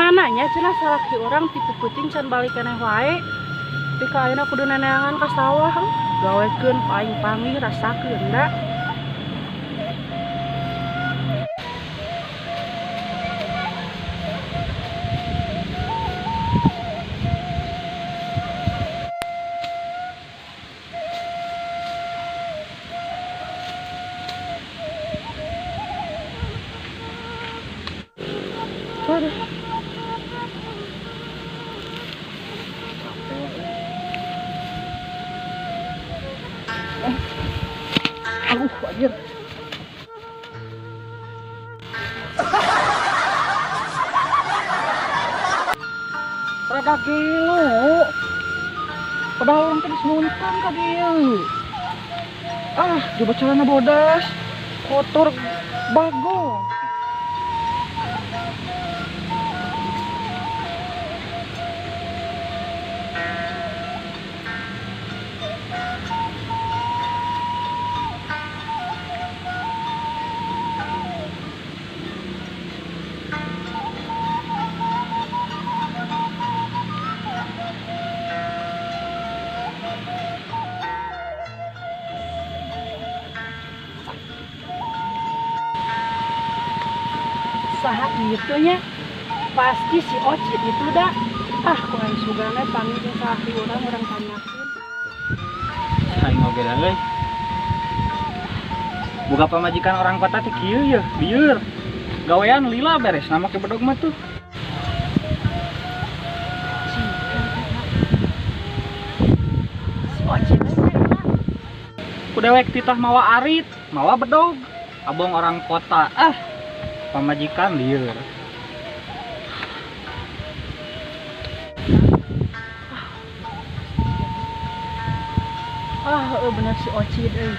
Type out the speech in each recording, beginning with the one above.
Kamana nya cenah salaki urang tipu peuting can balik keneh wae. Tapi ka ayeuna kudu neneangan ka sawah. Gawekeun ku aing panggih rasakeun da. Aduh. Aduh, anjir. Rada gelo. Padahal orang teh geus nuntang ka dieu. Ah, coba celana bodas, kotor bagong. Saha kitu nya pasti si Ocit itu dah. Ah, ku aing sugana panggil jeung salaki urang, urang tanyakeun. Aing oge da euy. Boga pamajikan orang kota teh kieu yeuh, lieur. Gawean lila beres make bedog mah tuh. Si Ocit teh ku dewek titah mawa arit, mawa bedog. Abong orang kota. Ah, pamajikan lieur. Ah, bener si Ocit euy.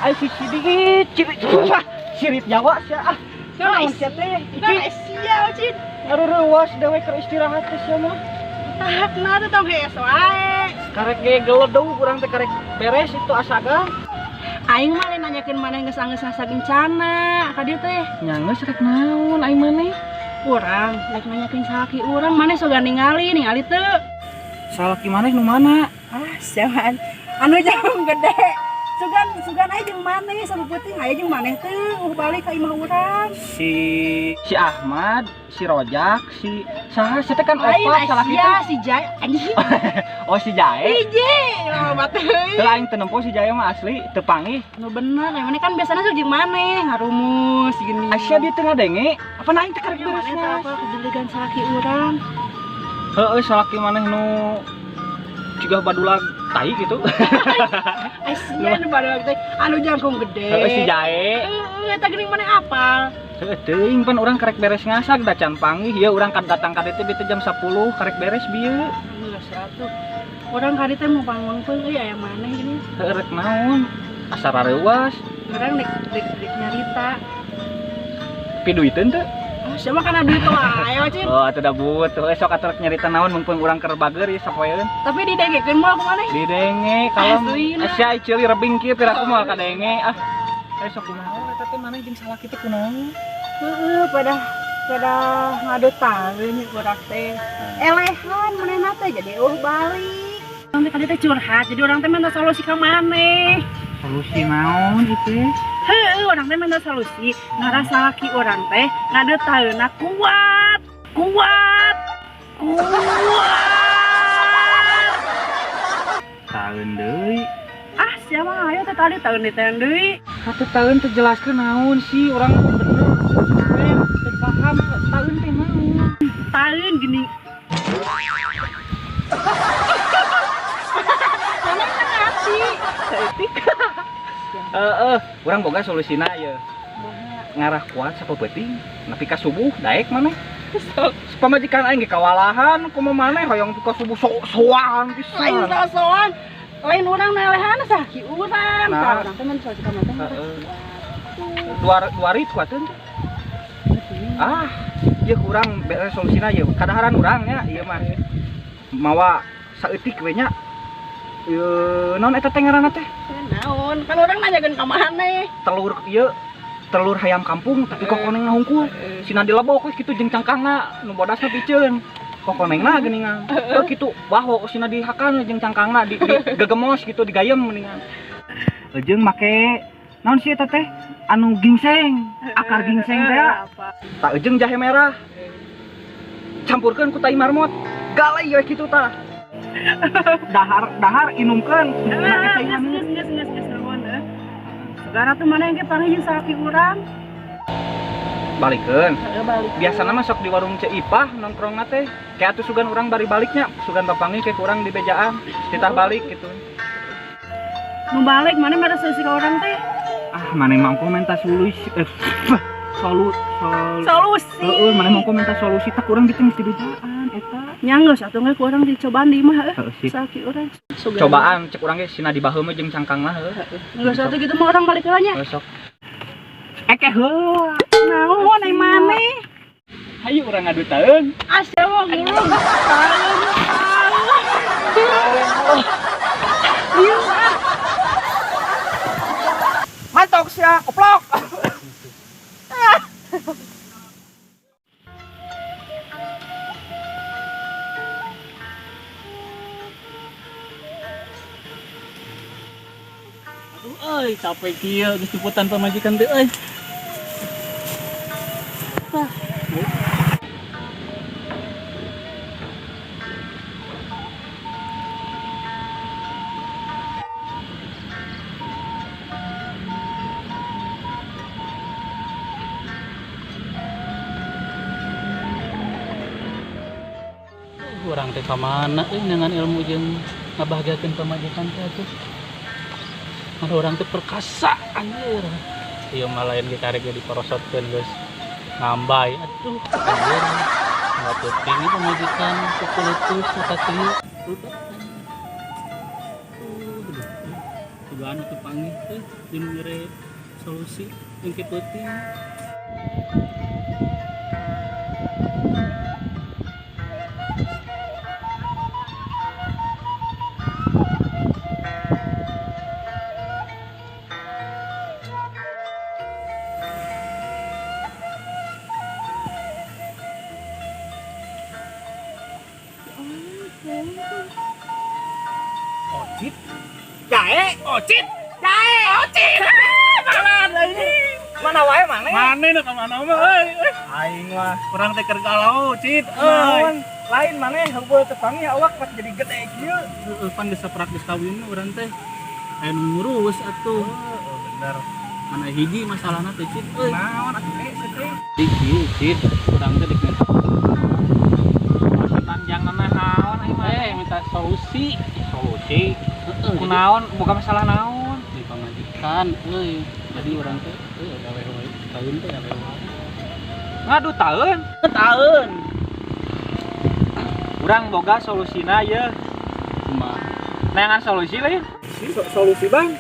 Ai si sidik cirit sirit Jawa sia ah. Naon sia teh? Iki sia Ocit. Ngaruruwas dewek keur istirahat teh sia mah. Tahakna teh tong hees wae. Karek ge geledug urang teh karek beres itu asaga. Aing mah lain nanyakeun maneh geus anggeus ngasa gencana ka dieu teh. Nya geus rek naon aing maneh? Urang rek nanyakeun salaki urang maneh soga ningali ningali teu. Salaki maneh nu mana? Ah, siaman. Anu jauh gede. Sugan sugan aya jeung maneh sabuputing aya jeung maneh teh balik ka imah urang. Si Ahmad, si Rojak, si saha si teh kan opat salaki teh. Si Jae anjing. Oh si Jae. Hiji, lama teuing. Teu aing teu nempo si Jae mah asli teu panggih. Nu bener, yang maneh kan biasana sok jeung maneh ngarumus gini. Asya dia teu ngadenge, apa aing teh karek beres mah. Apa kedelegan salaki urang. Heueuh salaki maneh nu jiga badulag tai gitu. Asia nu badulag teh anu jangkung gede. Heeh si Jae. Heeh eta geuning maneh apal. Heueuh teuing pan urang karek beres ngasak da can panggih ieu urang kan datang ka dieu teh jam 10 karek beres bieu. Geus atuh. Urang ka dieu teh mau pangwangkeun euy aya maneh gini. Heueuh rek naon? Asa rareuwas. Urang rek rek nyarita. Piduiteun teu? Siapa kana duit wae Ocit. Oh, atuh da butuh. Sok atuh rek nyarita naon mumpung urang keur bager ieu sapoeun. Tapi didengekeun moal ku maneh? Didenge kalem. Sia ceuli rebing kieu piraku moal kadenge ah. Sok kumaha eta teh maneh jeung salaki teh kunaon? Heeh, pada ngadu taeun urang teh. Elehan manehna teh jadi eueuh balik. Urang teh ka dieu teh curhat, jadi urang teh minta solusi ka maneh. Solusi naon ieu? Heueuh, urang teh minta solusi ngarah salaki urang teh ngade taeuna kuat, kuat, kuat. Taeun deui. Ah, siapa ayo teh tadi taeun diteun deui. Kata taeun teh jelaskeun naon sih urang bener. Teu paham taeun teh naon. Taeun gini. Mana ngerti? Saeutik. Urang boga solusina ye. Ngarah kuat sapeuting nepi ka subuh daek maneh. Pamajikan aing ge kawalahan kumaha maneh hoyong ka subuh sok-sokan pisan. Lain sok-sokan. Lain urang nu elehan salaki urang. Nah. Urang teh mun solusi ka maneh teh. Dua rit kuateun. Ah, ieu kurang beres solusina ieu. Kadaharan urang nya ieu mah. Mawa saeutik we nya. Ieu naon eta teh ngaranna teh? Naon? Kan urang nanyakeun ka maneh. Telur ieu telur hayam kampung tapi kokonengna hungkul. Sina dilebok we kitu jeung cangkangna nu bodasna piceun. Kokonengna geuningan. Heuh kitu baho sina dihakan jeung cangkangna di gegemos kitu digayem mendingan. Jeung make naon sih eta teh? Anu gingseng, akar gingseng teh. Tah jeung jahe merah. Campurkeun ku tai marmot. Galai we kitu tah. Dahar inumkeun. Geus nuhun euy. Segara tuh mana yang panggil jeung salaki urang. Balikeun. Heeh, balik. Biasana mah sok di warung Ceu Ipah nongkrongna teh. Kayak atuh sugan urang bari baliknya, sugan bapanggih ke urang di bejaan, titah balik gitu. Nu balik mana mere solusi ka urang teh? Ah, maneh mah engko minta solusi. Solusi. Heeh, maneh mah engko minta solusi tah urang gitu geus di bejaan eta. Nya geus atuh ge ku urang dicobaan di imah heuh. Sip. Salaki urang. Cobaan cek urang ge sina dibaheum jeung cangkangna heuh. Geus atuh gitu mah urang balik heula nya. Sok. Ekeh heula. Naon ai maneh? Hayu urang ngadu taeun. Asya mah ngulung. Ieu ah. Mantok sia, koplok. Aduh euy, capek kieu geus jemputan pamajikan teh euy. Urang teh ka mana euy dengan ilmu jeung ngabahagiakeun pamajikan teh atuh. Ada orang teh perkasa anjir. Ieu mah lain ge karek ge diporosotkeun geus ngambay atuh anjir. Nggak penting ini pamajikan kukulutus mata kieu. Dugaan atuh panggih teh jeung mere solusi jeung ke peuting. Ocit, jae, ocit, jae, ocit. Mana ini? Mana wae maneh? Maneh nu ka mana mah euy. Aing mah Urang teh keur galau, Cit. Euy. Lain maneh heubeul teu panggih awak pas jadi gede kieu. Heeh, pan geus saprak geus kawin urang teh. Aya nu ngurus atuh. Oh, bener. Mana hiji masalahna teh, Cit euy. Naon atuh teh teh? Di kieu, Cit. Urang teh dek minta panjang naon aing mah. Minta solusi. Solusi. Heeh. Kunaon boga masalah naon? Di pamajikan euy. Jadi urang teh euy gawe wae kawin teh gawe wae. Ngadu taeun. Taeun. Urang boga solusina ye. Kumaha? Neangan solusi lain. Solusi bang.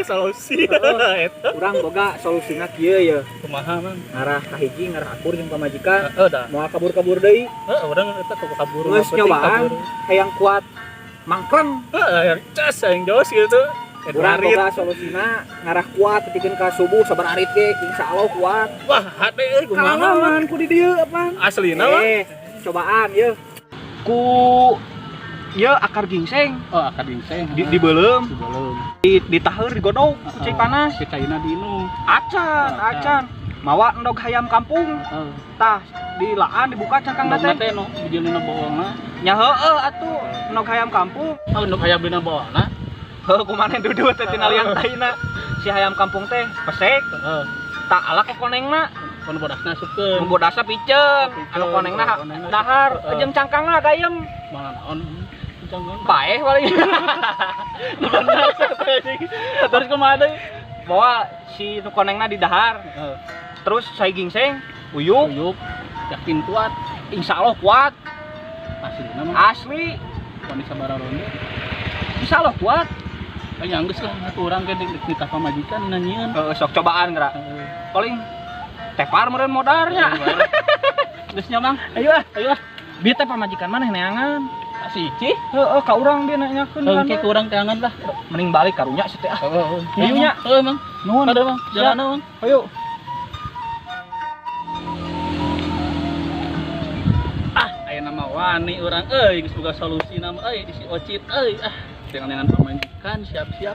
Solusi. Eta. Urang boga solusina kieu ye. Kumaha bang? Ngarah kahiji ngarah akur jeung pamajikan. Heeh dah. Moal kabur-kabur deui. Heeh urang eta kabur. Geus nyobaan hayang kuat mangkreng. Heeh hayang cas hayang jos gitu. Urang boga solusina ngarah kuat tepikeun ka subuh sabar arit ge insyaallah kuat. Wah, hade euy kumaha? Kalaman ku di dieu apaan? Aslina mah. Cobaan ye. Ku ye akar gingseng. Oh, akar gingseng. Dibeuleum. Dibeuleum. Ditaheur digodog ku cai panas. Si caina diinum. Acan, acan. Mawa endog hayam kampung. Heeh. Tah dilaan dibuka cangkangna teh. Teh nu bijil dina bohongna. Nya heueuh atuh endog hayam kampung. Oh, endog hayam dina bohongna. Heuh kumaha dudut teh tina liang taina. Si hayam kampung teh pesek. Heeh. Tak alak konengna. Kono bodasna asupkeun. Nu bodasna piceun, anu konengna dahar, jeung cangkangna gayem. Malah naon? Cangkang paeh paling. Bener terus kumaha deui? Bawa si nu konengna di dahar. Heeh. Terus sai gingseng, uyup. Uyup. Yakin kuat. Insya Allah kuat. Aslina mah. Asli. Wani sabaraha ronde. Insya Allah kuat. Aya geus lah atuh urang ge dititah pamajikan nanyieun. Heeh, sok cobaan geura. Paling tepar meureun modarnya. Geus nya Mang. Ayo ah. Ayo ah. Bieu teh pamajikan maneh neangan. Si Ici. Heeh, ka urang dia nanyakeun. Engke ku urang teangan lah. Mending balik karunya si teh ah. Heeh. Ayo nya. Heeh, Mang. Nuhun. Ada Mang. Jalan Mang. Ayo. Ah, aya nama wani urang euy geus boga solusi nama euy di si Ocit euy ah. Dengan pamajikan siap-siap.